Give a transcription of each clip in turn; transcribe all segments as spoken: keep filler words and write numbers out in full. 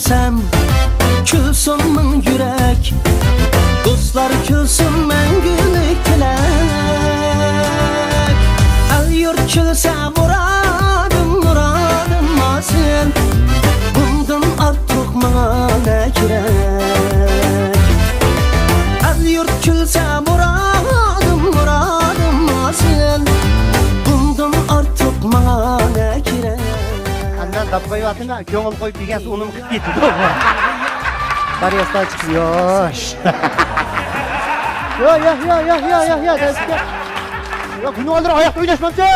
سەن كۈلسۇن مىڭ يۈرەك، دوستلار كۈلسۇن مەڭگۈلۈك تىلەك. ئەل يۇرت كۈلسە مۇرادىم، مۇرادىم ئاسىل. بۇندىن ئارتۇق ماڭا نە كېرەك؟ ئەل يۇرت كۈلسە مۇرادىم، مۇرادىم ئاسىل. بۇندىن ئارتۇق ماڭا نە كېرەك؟ ئەمدى دەپ قويۇۋاتىمەن، كۆڭۈل قويۇپ دېگەنسە ئۇنىمۇ قىلىپ كېتىدۇ. قارىياستا چىقىپ ياش. يا، يا، يا، يا، يا، يا، يا، دەسكە. يا، بۇنى ئالدىرا ئاياقتا ئويناشمامچۇ.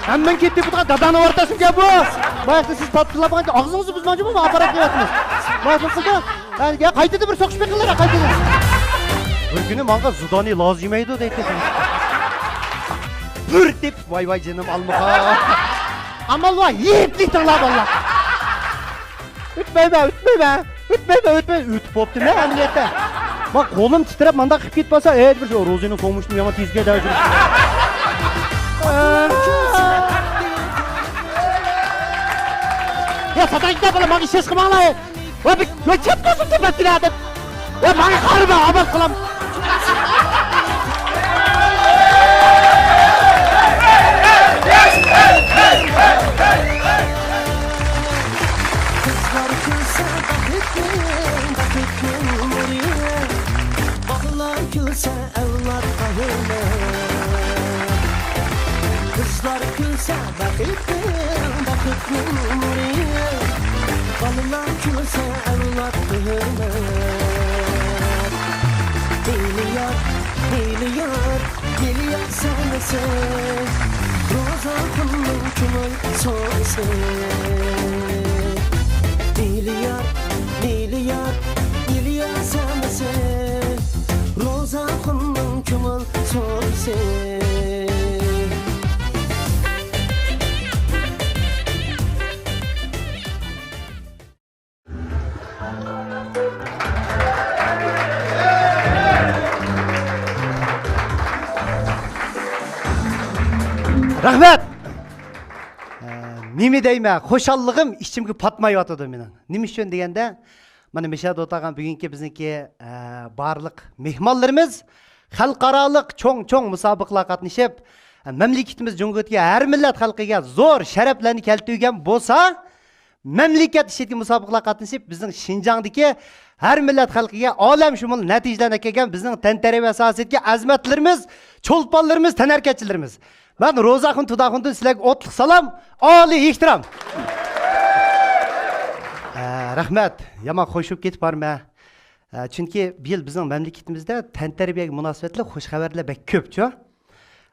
ھەممىڭ كېتىپ بۇتىغا دادانى ئورتاشمىكەن بۇ. باياقتا سىز پاپتىلاپ قالغانچە ئاغزىڭىزنى بۇزمامچۇ، بۇ ئاپپارات قىلىۋاتىمىز. باياقتا قىلدى. ھە، يا، قايتىدى بىر سوقۇش بېقىڭلار، قايتىدى. بىر كۈنى ماڭا زۇدانى لازىمەيدۇ دەيتتى. بىر دەپ، ۋاي ۋاي جېنىم ئالمىغا. ئامال بار، يېيىپ يېتىڭلار بالىلار. ئۆتمەيمەن، ئۆتمەيمەن، ئۆتمەيمەن، ئۆتمەيمەن. ئۆتۈپ بوپتىمەن ئەمەلىيەتتە. مانا قولۇم تىترەپ مانداق قىلىپ كەتمىسە، ئەي بىر روزىنىڭ سوڭمۇشىنى يامان تېزگە دەۋېتىپ. يا ساتايدا بالا، ماڭا ئىشەش قىلماڭلار. ۋە بىر، ۋە چەپ تۇرسۇن تېپەتتىن ئادەم. ۋە ماڭا قارىما، ئامال قىلام. قىزلار كۈلسە بەختنىڭ، بەختنىڭ نۇرى، بالىلار كۈلسە ئەۋلادقا ھۆرمەت. قىزلار كۈلسە بەختىڭ، بەختىڭ نۇرى. بالىلار كۈلسە ئەۋلادقا ھۆرمەت. مىليارد، مىليارد، مىليارد سەنىسى. روزاخۇننىڭ كۆڭۈل سورىسى. مىليارد، مىليارد، مىليارد سەنىسى. روزاخۇننىڭ كۆڭۈل سورىسى. رەھمەت! ئە، نېمە دەيمەن، خۇشاللىقىم ئىچىمگە پاتمايۋاتىدۇ مېنىڭ. نېمە ئۈچۈن دېگەندە، مانا مۇشۇ يەردە ئولتۇرغان بۈگۈنكى بىزنىڭكى، ئە، بارلىق مېھمانلىرىمىز خەلقئارالىق چوڭ-چوڭ مۇسابىقىلەرگە قاتنىشىپ، ئە، مەملىكىتىمىز جۇڭگودىكى ھەر مىللەت خەلقىگە زور شەرەپلەرنى كەلتۈرگەن بولسا، مەملىكەت ئىچىدىكى مۇسابىقىلەرگە قاتنىشىپ، بىزنىڭ شىنجاڭدىكى ھەر مىللەت خەلقىگە ئالەمشۇمۇل نەتىجىلەرنى ئەكەلگەن بىزنىڭ تەنتەربىيە ساھەسىدىكى ئەزىمەتلىرىمىز، چولپانلىرىمىز، تەنھەرىكەتچىلىرىمىز. مەن روزاخۇن تۇداخۇندىن سىلەرگە ئوتلۇق سالام، ئالىي ئېھتىرام. ئە، رەھمەت. يامان خوش بولۇپ كېتىپ بارمەن. ئە، چۈنكى بۇ يىل بىزنىڭ مەملىكىتىمىزدە تەنتەربىيەگە مۇناسىۋەتلىك خۇش خەۋەرلەر بەك كۆپچۇ.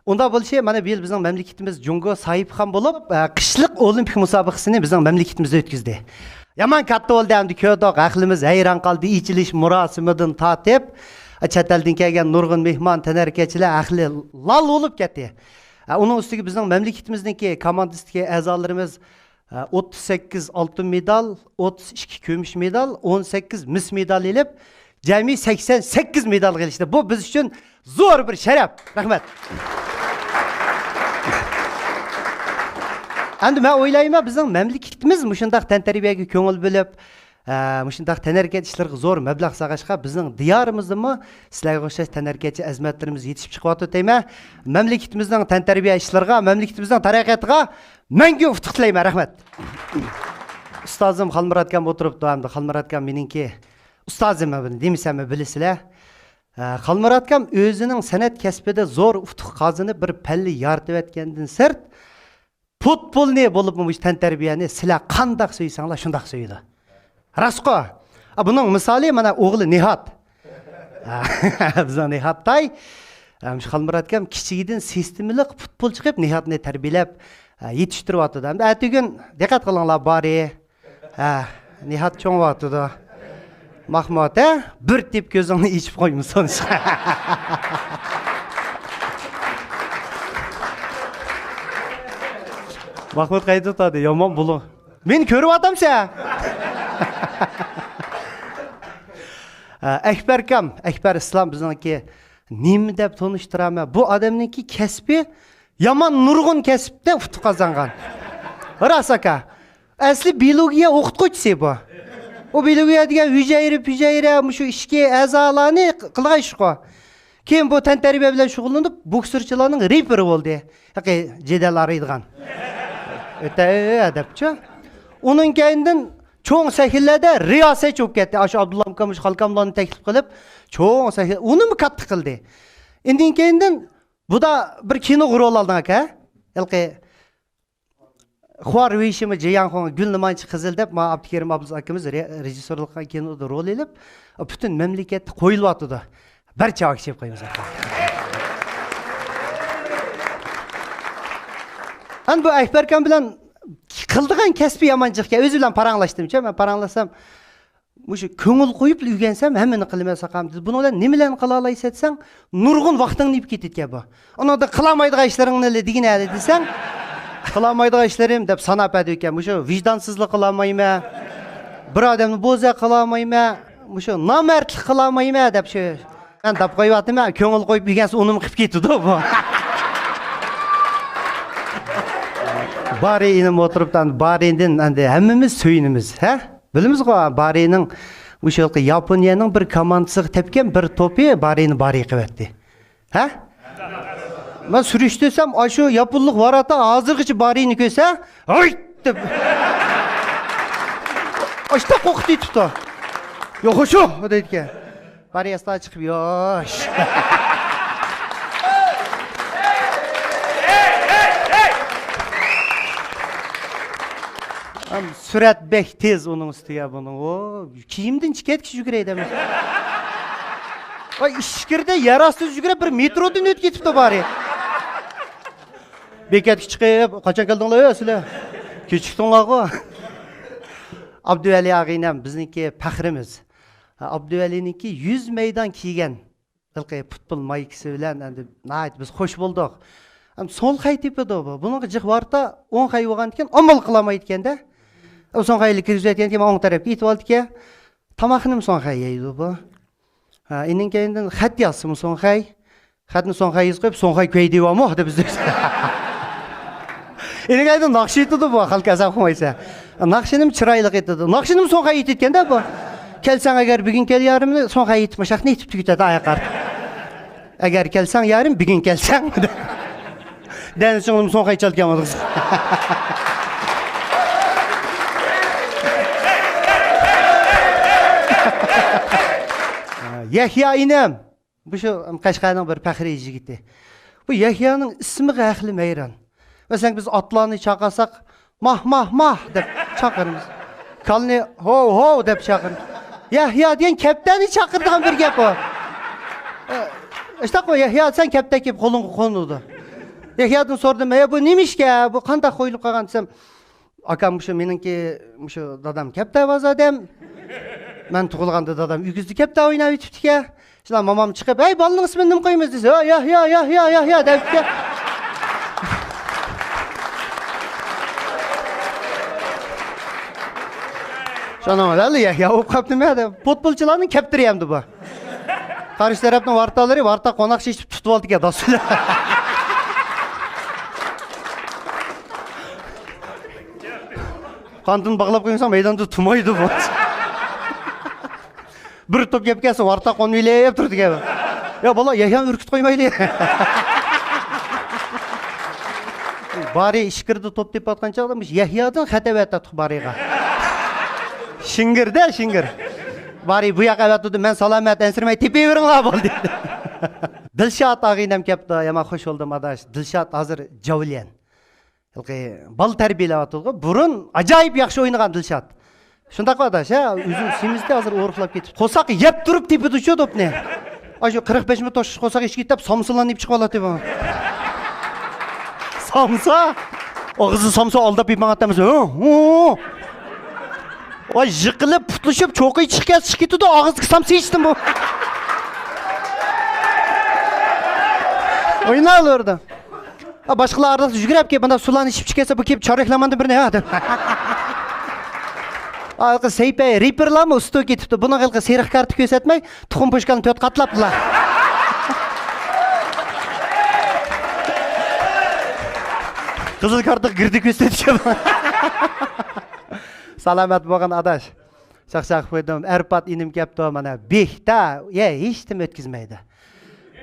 ئۇنداق بولۇشى، مانا بۇ يىل بىزنىڭ مەملىكىتىمىز جۇڭگو ساھىبخان بولۇپ، ئە، قىشلىق ئولىمپىك مۇسابىقىسىنى بىزنىڭ مەملىكىتىمىزدە ئۆتكۈزدى. يامان كاتتا بولدى، ئەمدى كۆردۇق، ئەقلىمىز ھەيران قالدى، ئېچىلىش مۇراسىمىدىن تارتىپ، ئە، چەت ئەلدىن كەلگەن نۇرغۇن مېھمان، تەنھەرىكەتچىلەر ئەقلى لال بولۇپ كەتتى. ئە، ئۇنىڭ ئۈستىگە بىزنىڭ مەملىكىتىمىزنىڭكى كوماندىسىدىكى ئەزالىرىمىز، ئە، ئوتتۇز سەككىز ئالتۇن مېدال، ئوتتۇز ئىككى كۈمۈش مېدال، ئون سەككىز مىس مېدال ئېلىپ، جەمئىي سەكسەن سەككىز مېدالغا ئېرىشتى. بۇ بىز ئۈچۈن زور بىر شەرەپ. رەھمەت. ئەمدى مەن ئويلايمەن، بىزنىڭ مەملىكىتىمىز مۇشۇنداق تەنتەربىيەگە كۆڭۈل بۆلۈپ، ئە، مۇشۇنداق تەنھەرىكەت ئىشلىرىغا زور مەبلەغ سالغاچقا، بىزنىڭ دىيارىمىزدىمۇ سىلەرگە ئوخشاش تەنھەرىكەتچى ئەزىمەتلىرىمىز يېتىشىپ چىقىۋاتىدۇ دەيمەن. مەملىكىتىمىزنىڭ تەنتەربىيە ئىشلىرىغا، مەملىكىتىمىزنىڭ تەرەققىياتىغا مەڭگۈ ئۇتۇق تىلەيمەن. رەھمەت. ئۇستازىم خالمۇرات ئاكام ئولتۇرۇپتۇ، ئەمدى خالمۇرات ئاكام مېنىڭكى ئۇستازىم، بۇنى دېمىسەممۇ بىلىسىلەر. ئە، خالمۇرات ئاكام ئۆزىنىڭ سەنئەت كەسپىدە زور ئۇتۇق قازىنىپ، بىر پەللە يارىتىۋەتكەندىن سىرت، پۇتبولنى بولۇپمۇ مۇشۇ تەنتەربىيەنى سىلەر قانداق سۆيسەڭلار، شۇنداق سۆيىدۇ. راستقۇ؟ ئا، بۇنىڭ مىسالى مانا ئوغلى نىھاد. بىزنىڭ نىھاد تاي. ئە، مۇشۇ خالمۇرات ئاكام كىچىكىدىن سىستېمىلىق پۇتبول چىقىپ، نىھادنى تەربىيەلەپ، ئە، يېتىشتۈرۈۋاتىدۇ. ئەمدى ئەتىگۈن دىققەت قىلىڭلار، بارى. ھە، نىھاد چوڭىۋاتىدۇ. ماخمۇت، ھە؟ بىر تېپ كۆزۈڭنى ئېچىپ قويمىسۇن. ماخمۇت قايتا تۇتادى، يامان بولۇڭ. مېنى كۆرۈۋاتامسەن؟ ھە، ئەكبەركام، ئەكبەر ئىسلام بىزنىڭكى نېمە دەپ تونۇشتۇرامەن؟ بۇ ئادەمنىڭكى كەسپى يامان نۇرغۇن كەسىپتە ئۇتۇق قازانغان. راست ئاكا. ئەسلى بىيولوگىيە ئوقۇتقۇچىسى بۇ. ئۇ بىيولوگىيە دېگەن ھۈجەيرە، پۈجەيرە، مۇشۇ ئىچكى ئەزالارنى قىلغان ئىش-قۇ. كېيىن بۇ تەنتەربىيە بىلەن شۇغۇللىنىپ، بوكسورچىلارنىڭ رېپېرى بولدى. ھېقى جېدەل ئارايدىغان. ئۆتە دەپچۇ. ئۇنىڭ كەينىدىن چوڭ سەھنىلەردە رىياسەتچى بولۇپ كەتتى. ئاشۇ ئابدۇللا ئاكام، شۇ خالكاملارنى تەكلىپ قىلىپ، چوڭ سەھنە، ئۇنىمۇ كاتتا قىلدى. ئىندىن كېيىندىن بۇدا بىر كىنوغا رول ئالدىڭ ئاكا. ھېلىقى خۇا رۇيشىمۇ جياڭخۇڭ، گۈل نېمانچە قىزىل دەپ، ما ئابدۇكېرىم ئابلىز ئاكىمىز رە-، رېژىسسورلۇق قىلغان كىنودا رول ئېلىپ، پۈتۈن مەملىكەتتە قويۇلۇۋاتىدۇ. بىر چاۋاك چېلىپ قويىمىز. ئەنە بۇ ئەكبەركان بىلەن قىلىدىغان كەسپى يامان جىقكەن. ئۆزى بىلەن پاراڭلاشتىمچە، مەن پاراڭلاشسام، مۇشۇ كۆڭۈل قويۇپلا ئۆگەنسەم، ھەممىنى قىلىمەن ساقام دېدى. بۇنىڭ بىلەن نېمىلەرنى قىلالايسەن دېسەڭ، نۇرغۇن ۋاقتىڭنى يەپ كېتىدىكەن بۇ. ئۇنىڭدا قىلالمايدىغان ئىشلىرىڭنى دېگىنە دېسەڭ، قىلالمايدىغان ئىشلىرىم دەپ ساناپ بەردى ئىكەن. مۇشۇ ۋىجدانسىزلىق قىلالمايمەن، بىر ئادەمنى بوزەك قىلالمايمەن، مۇشۇ نامەردلىك قىلالمايمەن دەپ شۇ. مەن دەپ قويۇۋاتىمەن، كۆڭۈل قويۇپ ئۆگەنسە ئۇنىمۇ قىلىپ كېتىدۇ بۇ. بارى ئىنىم ئولتۇرۇپتۇ، بارىدىن ئەندى ھەممىمىز سۆيۈنىمىز، ھە؟ بىلىمىزغۇ، بارىنىڭ مۇشۇ ھېلىقى ياپونىيەنىڭ بىر كوماندىسىغا تەپكەن بىر توپى بارىنى بارى قىلىۋەتتى. ھە؟ مەن سۈرۈشتۈرسەم، ئاشۇ ياپونلۇق ۋاراتا ھازىرغىچە بارىنى كۆرسە، ھايت! دەپ. ئاشتا قوقۇپ يېتىپتۇ. يوق، شۇ! دەيدىكەن. بارى ئاستا چىقىپ، يوش! ھەم سۈرئەت بەك تېز ئۇنىڭ ئۈستىگە بۇنىڭ. ئۇ كىيىمدىن چىقىپ كېتىش يۈگۈرەي دەيمەن. ۋاي ئىچكىرىدە يەر ئاستىدا يۈگۈرۈپ بىر مېترودىن ئۆتۈپ كېتىپتۇ بارى. بېكەتكە چىقىپ، قاچان كەلدىڭلار ئەي سىلەر؟ كېچىكتىڭلارغۇ. ئابدۇۋەلى ئاغىنەم بىزنىڭكى پەخرىمىز. ئابدۇۋەلىنىڭكى يۈز مەيدان كىيگەن ھېلىقى پۇتبول مايكىسى بىلەن ئەندى ناھايىتى بىز خوش بولدۇق. ئەم، سول خەي تېپىدۇ بۇ. بۇنىڭغا جىق ۋارتا ئوڭ خەي بولغاندىكىن ئامال قىلالمايدىكەن-دە. ئۇ سول خەينى كىرگۈزۈۋەتكەندىكىن مەن ئوڭ تەرەپكە ئېتىۋالدىكەن. تاماقنىمۇ سول خەي يەيدۇ بۇ. ھە، ئېنىڭ كەينىدىن خەت يازسىمۇ سول خەي. خەتنى سول خەي يېزىپ قويۇپ، سول خەي كۆي دەيۋامۇ دەپ بىز. ئېنىڭ كەينىدىن ناخشا ئېيتىدۇ بۇ، خەلق ئەزا قويمايسەن. ناخشىنىمۇ چىرايلىق ئېيتىدۇ. ناخشىنىمۇ سول خەي ئېيتىدىكەن-دە بۇ. كەلسەڭ ئەگەر بۈگۈن كەل يارىم، سول خەي ئېيتىپ مۇشاقنى ئېيتىپ تۈگىتەتتى ئاياققا. ئەگەر كەلسەڭ يارىم، بۈگۈن كەلسەڭ. دەنسىڭىزمۇ سول خەي چالكەن بولدىڭىز. يەھيا ئىنىم. بۇ شۇ قەشقەرنىڭ بىر پەخرىي يىگىتى. بۇ يەھيانىڭ ئىسمىغا ھەقلىم ھەيران. مەسىلەن، بىز ئاتلارنى چاقىرساق، ماھ، ماھ، ماھ دەپ چاقىرىمىز. كالىنى ھوۋ، ھوۋ دەپ چاقىرىمىز. يەھيا دېگەن كەپتەرنى چاقىرىدىغان بىر گەپ ئۇ. ئىشتاق ئۇ، يەھيا دېسەڭ كەپتەر كېلىپ قولۇڭغا قونىدۇ. يەھيادىن سورىدىم، ئەي، بۇ نېمە ئىشكەن؟ بۇ قانداق قويۇلۇپ قالغان دېسەم، ئاكام مۇشۇ مېنىڭكى، مۇشۇ دادام كەپتەرۋاز ئادەم. مەن تۇغۇلغاندا دادام ئۆگزىدە كەپتەر ئويناپ ئۆتۈپتىكەن. شۇنداق مامام چىقىپ، ھەي، بالىنىڭ ئىسمىنى نېمە قويىمىز دېسە، ھە، يەھيا، يەھيا، يەھيا دەپتىكەن. شۇنىڭ بىلەن يەھيا بولۇپ قاپتىمەن دەپ. پۇتبولچىلارنىڭ كەپتىرى ئەمدى بۇ. قارشى تەرەپنىڭ ۋارتالىرى ۋارتا قوناق شېشىپ تۇتۇۋالدىكەن داس بىلەن. قاندىن باغلاپ قويمىساڭ مەيداندا تۇمايدۇ بۇ. بىر توپ كەپ كەلسە ۋارتا قونۇۋېلىپ تۇرىدىكەن. يا بالا، يەھيانى ئۈركۈتۈپ قويمايلى. بارى ئىچكىرىدە توپ تېپىۋاتقان چاغدا مۇشۇ يەھيادىن خەت ئەۋەتتۇق بارىغا. شىڭگىردە، شىڭگىر. بارى بۇ ياق ئەۋەتتۇردى، مەن سالامەت، ئەنسىرىمەي تېپىۋېرىڭلار بولدى. دىلشات ئاغىنەم كەپتۇ، يامان خوش بولدۇم ئاداش. دىلشات ھازىر جاۋليەن. ھېلىقى بالا تەربىيەلەۋاتىدىغۇ. بۇرۇن ئاجايىپ ياخشى ئوينىغان دىلشات. شۇنداققۇ ئاداش، ھە؟ ئۆزۈم سېمىزدى، ھازىر ئورۇقلاپ كېتىپ. قورساق يەپ تۇرۇپ تېپىدۇ شۇ توپنى. ئاشۇ قىرىق بەش مىنۇت توشۇش قورساق ئىچكە يېتىپ، سامسىلارنى يېپىپ چىقىۋالاتتى بۇ. سامسا؟ ئاغزى سامسا ئالداپ يېپىپ ماڭاتتى ئەمەس. ھۇ، ھۇ. ۋاي، يىقىلىپ، پۇتلىشىپ، چوقى چىقىپ كەتسە چىقىپ كېتىدۇ، ئاغزىدىكى سامسا ئىچتىن بۇ. ئويناۋېرىدۇ. ھا، باشقىلار ئارىلىقتا يۈگۈرۈپ كېلىپ، مانا سۇلارنى ئىچىپ چىقىپ كەتسە، بۇ كېلىپ چارەكلەرمەندىن بىرنى، ھە، دەپ. ھېلىقى سەيپەي رېپېرلارمۇ ئۇستا كېتىپتۇ. بۇنىڭ ھېلىقى سېرىق كارتا كۆرسەتمەي، تۇخۇم پۇشكالنى تۆت قاتلاپتىلا. قىزىل كارتىغا گىردە كۆرسىتىپ. سالامەت بولغىن ئاداش. چاقچاق قويدۇم. ئەرپات ئىنىم كەپتۇ، مانا بىكتا، يە ھېچنېمە ئۆتكۈزمەيدۇ.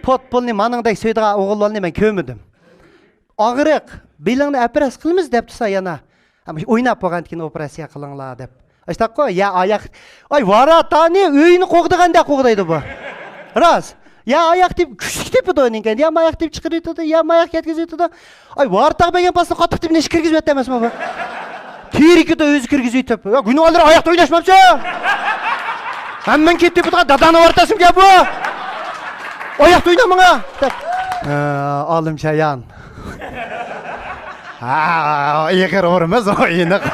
پۇتبولنى مانىڭدەك سۆيىدىغان ئوغۇللارنى مەن كۆرمىدىم. ئاغرىق، بېلىڭنى ئوپېراتسىيە قىلىمىز دەپ تۇرسا يەنە، ئەمما ئويناپ بولغاندىن كېيىن ئوپېراتسىيە قىلىڭلار دەپ. ئاشتاققۇ، يا ئاياق، ئاي، ۋاراتانى ئۆينى قوغدىغاندەك قوغدايدۇ بۇ. راست. يا ئاياق دەپ كۈچلۈك تېپىدۇ ئۇنىڭكى. يا ماياق دەپ چىقىرىۋېتىدۇ، يا ماياق كەتكۈزۈۋېتىدۇ. ئاي، ۋاراتاغا بەرگەن پاسنى قاتتىق دەپ نېشى كىرگۈزۈۋەتتى ئەمەسمۇ بۇ؟ تېرىكىدۇ ئۆزى كىرگۈزۈۋېتىپ. يا گۇناھلار ئاياقتا ئويناشمامسە؟ ھەممىڭ كېتىپ تېپىدىغان داداڭنى ۋاراتاسىمكەن بۇ؟ ئاياقتا ئوينا ماڭا دەپ. ئالىم چايان. ھا، ئېغىر ئورىمىز ئو ئېنىق.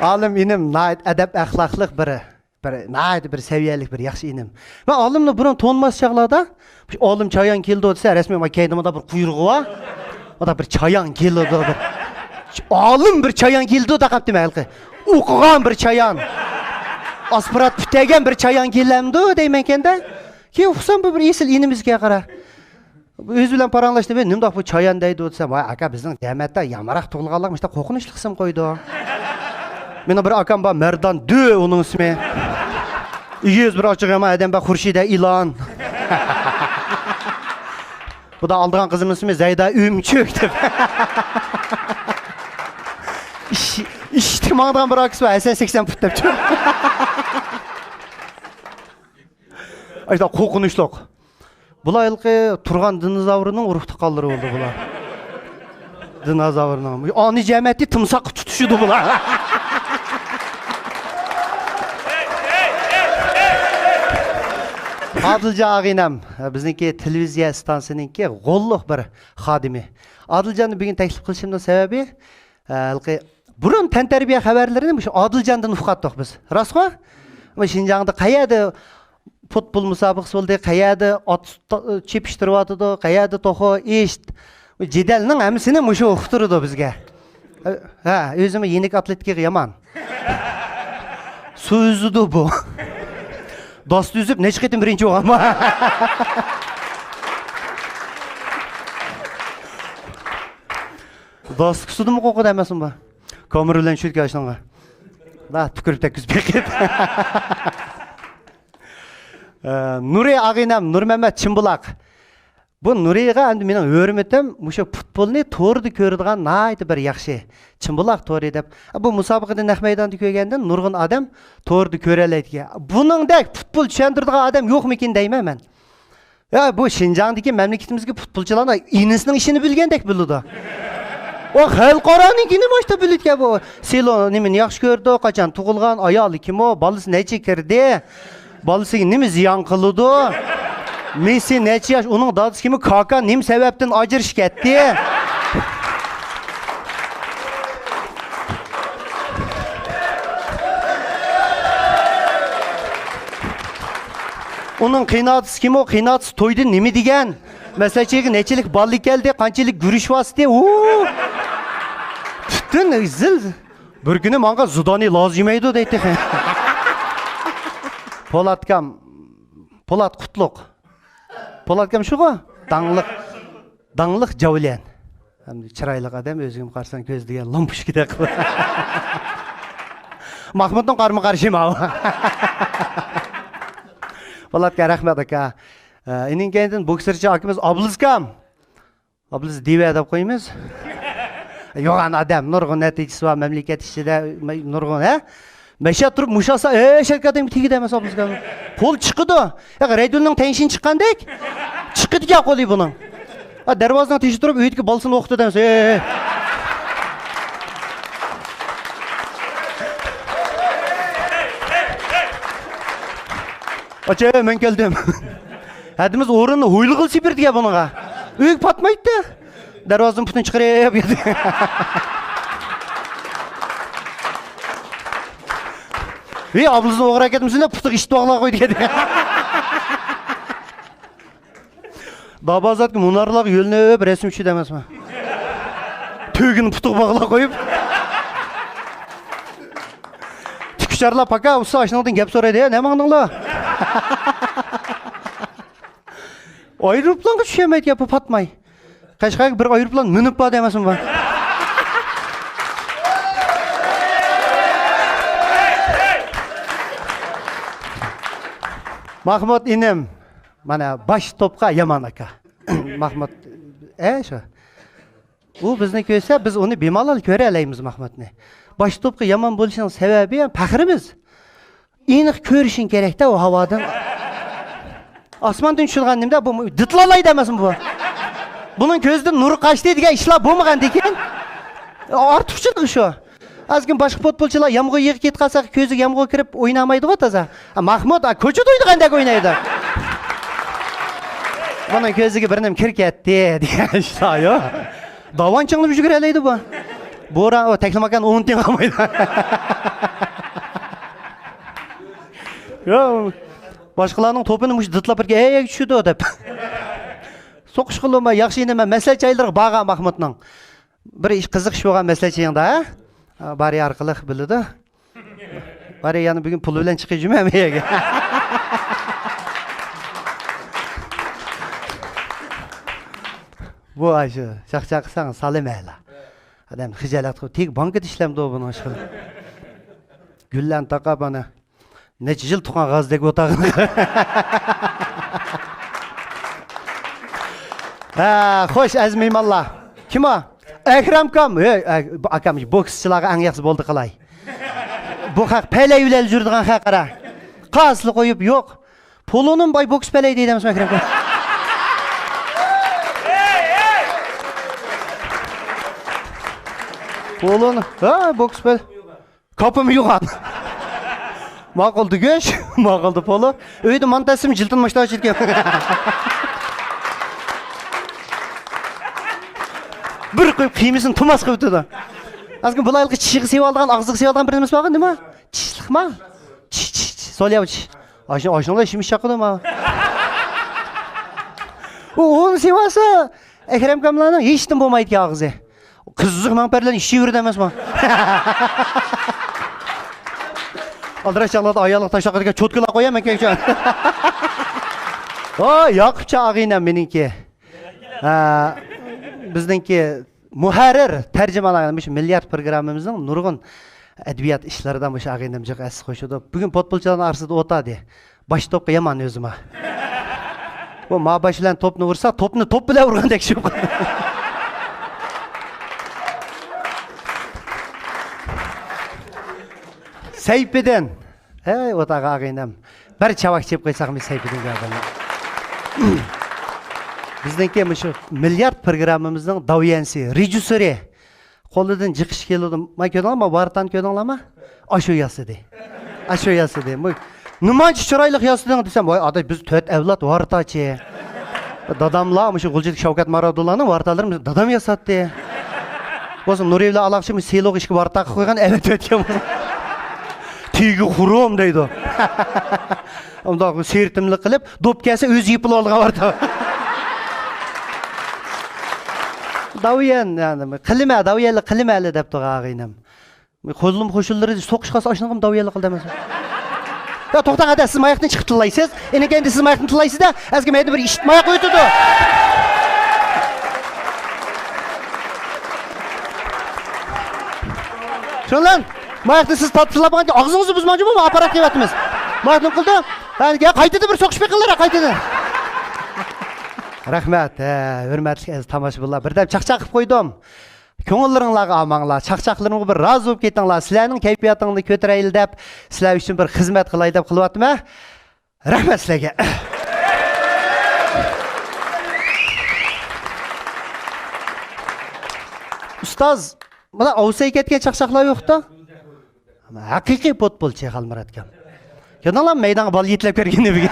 ئالىم ئىنىم ناھايىتى ئەدەپ ئەخلاقلىق بىر، بىر ناھايىتى بىر سەۋىيەلىك بىر ياخشى ئىنىم. مەن ئالىمنى بۇرۇن تونۇماس چاغلاردا، «بۇ ئالىم چايان كېلىدۇ» دېسە، رەسمىي ما كەينىدە مۇنداق بىر قۇيرۇقى بار. مۇنداق بىر چايان كېلىدۇ، بىر ئالىم بىر چايان كېلىدۇ دەپ قاپتىمەن ھېلىقى. ئوقۇغان بىر چايان. ئاسپىرانت پۈتتۈرگەن بىر چايان كېلەمدۇ دەيمەنكەندە. كېيىن ئۇقسام، بۇ بىر ئېسىل ئىنىمىزگە قارا. ئۆزى بىلەن پاراڭلاشتى، «نېمانداق بۇ چايان دەيدۇ؟» دېسەم، «ۋاي ئاكا، بىزنىڭ جەمەتتە يامراق تۇغۇلغانلارغا مۇشۇنداق قورقۇنچلۇق ئىسىم قويىدۇ.» مېنىڭ بىر ئاكام بار، مەردان دۆ ئۇنىڭ ئىسمى. ئېگىز بىر ئاچچىقى يامان ئادەم بار، خۇرشىدە ئىلان. بۇ دا ئالىدىغان قىزىمنىڭ ئىسمى زەيدا ئۆمۈچۈك دەپ. ئىش، ئىشتىك ماڭىدىغان بىر ئاكىسى بار، ھەسەن سەكسەن پۇت دەپچۇ. ئاشۇنداق قورقۇنچلۇق. بۇلار ھېلىقى تۇرغان دىنوزاۋرنىڭ ئۇرۇق-تۇغقانلىرى بولدى بۇلار. دىنوزاۋرنىڭ. ئانى جەمەتى تىمساققا تۇتۇشىدۇ بۇلار. ئادىلجان ئاغىنەم، بىزنىڭكى تېلېۋىزىيە ئىستانسىسىنىڭكى غوللۇق بىر خادىمى. ئادىلجاننى بۈگۈن تەكلىپ قىلىشىمنىڭ سەۋەبى، ھېلىقى بۇرۇن تەنتەربىيە خەۋەرلىرىنى مۇشۇ ئادىلجاندىن ئۇقاتتۇق بىز. راستقۇ؟ مۇ شىنجاڭدا قەيەردە پۇتبول مۇسابىقىسى بولدى، قەيەردە ئات چېپىشتۇرۇۋاتىدۇ، قەيەردە توخۇ، ئىشت. جېدەلنىڭ ھەممىسىنى مۇشۇ ئۇقتۇرىدۇ بىزگە. ھە، ئۆزىمۇ يېنىك ئاتلېتىكىغا يامان. سۇ ئۈزىدۇ بۇ. داستى ئۈزۈپ نەچچە قېتىم بىرىنچى بولغان بۇ. داستىكى سۇدىمۇ قورقىدۇ ئەمەسمۇ بۇ؟ كامېرا بىلەن چۈشۈرگەن ئاشۇنىڭغا. لا، تۈكۈرۈپ تەگكۈزۈپ بېقىپ. ئە، نۇرى ئاغىنەم، نۇرمەمەت چىمبۇلاق. بۇ نۇرىغا ئەمدى مېنىڭ ھۆرمىتىم، مۇشۇ پۇتبولنى توردا كۆرىدىغان ناھايىتى بىر ياخشى. چىمبۇلاق تورى دەپ. بۇ مۇسابىقىدە نەق مەيداندا كۆرگەندىن نۇرغۇن ئادەم توردا كۆرەلەيدىكەن. بۇنىڭدەك پۇتبول چۈشەندۈرىدىغان ئادەم يوقمىكىن دەيمەن مەن. يا، بۇ شىنجاڭدىكى مەملىكىتىمىزدىكى پۇتبولچىلارنىڭ ئىنىسىنىڭ ئىشىنى بىلگەندەك بىلىدۇ. ئۇ خەلقئارانىڭكىنى ماشتا بىلىدىكەن بۇ. سىلو نېمىنى ياخشى كۆرىدۇ، قاچان تۇغۇلغان، ئايالى كىمۇ، بالىسى نەچچە كىردى، بالىسىغا نېمە زىيان قىلىدۇ، مېسسى نەچچە ياش، ئۇنىڭ دادىسى كىمۇ، كاكا نېمە سەۋەبتىن ئاجرىشىپ كەتتى. ئۇنىڭ قېيىنئاتىسى كىمۇ، قېيىنئاتىسى تويدا نېمە دېگەن؟ مەسلىھەتچىگە نەچچىلىك بالا كەلدى، قانچىلىك گۈرۈش ۋاسىتى؟ ئۇ پۈتۈن زىل. بىر كۈنى ماڭا زۇدانى لاز يېمەيدۇ دەيتتى. پولاتكام، پولات قۇتلۇق. پولاتكام شۇغۇ؟ داڭلىق، داڭلىق جاۋليەن. ھەم چىرايلىق ئادەم، ئۆزىگىمۇ قارىساڭ كۆز دېگەن لامپۇچكىدەك قىلىدۇ. ماخمۇتنىڭ قارىمۇ قارشى ماۋۇ. پولاتكا، رەھمەت ئاكا. ئىنىڭ كەينىدىن بوكسېرچى ئاكىمىز ئابلىزكام. ئابلىز دىۋە دەپ قويىمىز. يوغان ئادەم، نۇرغۇن نەتىجىسى بار مەملىكەت ئىچىدە، نۇرغۇن، ھە؟ مەشەدە تۇرۇپ مۇشۇ ئالسا، ئەشەدىكى ئادەمگە تېگىدۇ ئەمەس ئابلىز. قول چىقىدۇ. ياق، رەيدۇلنىڭ تەڭشىنى چىققاندەك چىقىدىكەن قولى بۇنىڭ. ھە، دەرۋازىنىڭ تېشىدا تۇرۇپ ئۆيدىكى بالىسىنى ئوقۇتىدۇ ئەمەس. ھەي، ھەي، ھەي. ئاچا، مەن كەلدىم. ھەدىمىز ئورۇننى ھويلىغىلى سېپىردىكەن بۇنىڭغا. ئۆيگە پاتمايتتى. دەرۋازىدىن پۇتىنى چىقىرىپ كەتتى. ۋى ئابلىزنى ئوغرى ئەكەتمىسۇن دەپ پۇتىغا ئىشتىۋاغلاپ قويدى كەتتى. دابازاتقا مۇنارلارغا يۆلىنىپ رەسىم چۈشىدۇ ئەمەسمۇ؟ تۈگىنى پۇتىغا باغلاپ قويۇپ. تىككۈچىلەر پاكا ئۇستا ئاشۇنىڭدىن گەپ سورايدۇ، ھە، نېمە ماڭدىڭلار؟ ئايروپىلانغا چۈشەلمەيدىكەن بۇ پاتماي. قەشقەرگە بىر ئايروپىلان مىنىپ باردى ئەمەسمۇ بۇ؟ ماھمۇت ئىنىم، مانا باش توپقا يامان ئاكا. ماھمۇت، ئە، شۇ. ئۇ بىزنى كۆرسە، بىز ئۇنى بىمالال كۆرەلەيمىز، ماھمۇتنى. باش توپقا يامان بولۇشنىڭ سەۋەبى ھەم پەخرىمىز. ئېنىق كۆرۈشۈڭ كېرەك-دە ئۇ ھاۋادىن. ئاسماندىن چۈشىدىغان نېمىدە بۇ، دىتلالايدۇ ئەمەسمۇ بۇ؟ بۇنىڭ كۆزىدىن نۇر قاچتى دېگەن ئىشلار بولمىغاندىكىن، ئارتۇقچىلىق شۇ. ئازكىن باشقا پۇتبولچىلار يامغۇر يېغىپ كەتكەنسەك كۆزىگە يامغۇر كىرىپ ئوينالمايدىغۇ تازا. ئا، ماھمۇت، ئا، كوچىدا ئوينىغاندەك ئوينايدۇ. بۇنىڭ كۆزىگە بىر نېمە كىرىپ كەتتى دېگەن ئىشلار يوق. داۋان چىڭلىپ يۈگۈرەلەيدۇ بۇ. بوران، ئۇ تەكلىماكان ئون تىيىن قالمايدۇ. يوق، باشقىلارنىڭ توپىنى مۇشۇ دىتلاپ بىرگە ئەيەگە چۈشىدۇ دەپ. سوقۇش قىلما، ياخشى نېمە، مەسلىھەتچى ئايلىرىغا بارغان ماھمۇتنىڭ. بىر ئىش، قىزىق ئىش بولغان مەسلىھەتچى يېڭىدا، ھە؟ بارى ئارقىلىق بىلىدۇ. بارى يەنە بۈگۈن پۇلى بىلەن چىقىپ جۈمە مەيەگە. بۇ ئاشۇ چاقچاق قىلساڭ سالىم ئەلا. ئادەم خىجالەت قىلىپ، تېگى بانكىدا ئىشلەمدۇ بۇنىڭ ئىشقىلىپ. گۈللەرنى تاقاپ ئانا. نەچچە يىل تۇغقان غازىدەك ئولتۇرغان. ھە، خوش، ئەزىز مېھمانلار. كىم ئۇ؟ ئەكرەمكام. ھەي، ئە، بۇ ئاكام بوكسچىلارغا ئەڭ ياخشى بولدى قىلاي. بۇ خەق پەلەي بىلەن يۈرىدىغان خەق قارا. قاسلا قويۇپ يوق. پولۇنۇم باي بوكس پەلەي دەيدۇ ئەمەسمۇ ئەكرەمكام؟ پولۇن، ھە، بوكس پەلەي. كاپىمۇ يوغان. ماقۇلدى گۆش، ماقۇلدى پولۇ. ئۆيدە مانتا ئەتسىمۇ جىلتىن ماشتا ئىچىدىكەن. بىر قويۇپ قىيمىسىنى توماس قىلىۋېتىدۇ. ئازكىن بۇلار ھېلىقى چىشىغا سېۋىۋالىدىغان، ئاغزىغا سېۋىۋالىدىغان بىر نېمىسى بارغۇ نېمە؟ چىشلىقما؟ چىش، چىش، چىش. سولياۋ چىش. ئاشۇ، ئاشۇنىڭ ئىشىمىز چاقىدۇ ما. ئۇ، ئۇنى سېۋالسا، ئەكرەمكاملارنىڭ ھېچتىن بولمايدىكەن ئاغزى. قىزىق مەڭپەرلەرنى ئىچىۋېرىدۇ ئەمەسمۇ؟ ئالدىراش چاغلاردا ئاياللىق تاشلاققا چوتكىلار قويامەن كەيچان. ۋاي، ياقۇپجان ئاغىنەم مېنىڭكى. ھە، بىزنىڭكى مۇھەررىر، تەرجىمانلار، مۇشۇ مىليارد پروگراممىمىزنىڭ نۇرغۇن ئەدەبىيات ئىشلىرىدا مۇشۇ ئاغىنەم جىق ھەسسە قوشىدۇ. بۈگۈن پۇتبولچىلارنىڭ ئارىسىدا ئولتۇردى. باش توپقا يامان ئۆزىمۇ. بۇ ما باش بىلەن توپنى ئۇرسا، توپنى توپ بىلەن ئۇرغاندەك شۇ. سەيپىدىن. ھەي، ئوتاغا ئاغىنەم. بىر چاۋاك چېپ قويساقمۇ سەيپىدىن ئادەم. بىزنىڭكى مۇشۇ مىليارد پروگراممىمىزنىڭ داۋيەنسى، رېژىسسورى. قولىدىن جىق ئىش كېلىدۇ. ما كۆردۈڭلارمۇ؟ ۋارتانى كۆردۈڭلارمۇ؟ ئاشۇ ياسىدى. ئاشۇ ياسىدى. بۇ نېمانچە چىرايلىق ياسىدىڭ دېسەم، ۋاي ئاداش، بىز تۆت ئەۋلاد ۋارتاچى. داداملار مۇشۇ غۇلجىدىكى شەۋكەت مارادونلارنىڭ ۋارتالىرىنى دادام ياساتتى. بولسا نۇرى بىلەن ئالاقچى مۇشۇ سېلوغا ئىككى ۋارتا قىلىپ قويغان ئەۋەتىۋەتكەن. تېگى خۇرۇم دەيدۇ. ئۇنداق سىرتىملىق قىلىپ، دوپ كەلسە ئۆزى يېپىلىۋالغان بار. داۋيەن، يەنى، قىلىمە، داۋيەنلىك قىلىمە ھەلى دەپ تۇرغان ئاغىنەم. قولۇم قوشۇنلىرى سوقۇش قالسا ئاشۇنىڭغىمۇ داۋيەنلىك قىل دەمەسمۇ؟ يا توختاڭ، ئادە، سىز ماياقتىن چىقىپ تىللايسىز. ئىنىكەينى سىز ماياقتىن تىللايسىز-دە، ئەزكى مەيدە بىر ئىشىت ماياق ئۆتىدۇ. شۇنىڭ ماياقنى سىز تارتىپ تىللاپ بولغاندىن كېيىن ئاغزىڭىزنى بۇزماڭچۇ، بۇ ئاپپارات قىلىۋاتىمىز. ماياقنى قىلدى. ھە، يا قايتىدىن بىر سوقۇش بېقىڭلار، قايتىدىن. رەھمەت، ھە، ھۆرمەتلىك ئەزىز تاماشىبىنلار، بىردەم چاقچاق قىلىپ قويدۇم. كۆڭۈللىرىڭلارغا ئالماڭلار، چاقچاقلىرىمغا بىر رازى بولۇپ كېتىڭلار. سىلەرنىڭ كەيپىياتىڭلارنى كۆتۈرەيلى دەپ، سىلەر ئۈچۈن بىر خىزمەت قىلاي دەپ قىلىۋاتىمەن. رەھمەت سىلەرگە. ئۇستاز، مانا ئاۋساي كەتكەن چاقچاقلار يوقتا؟ ھەقىقىي پۇتبولچى خالمۇراتكام. كۆردۈڭلارمۇ مەيدانغا بالا يېتىلەپ كىرگىنىنى بۈگۈن؟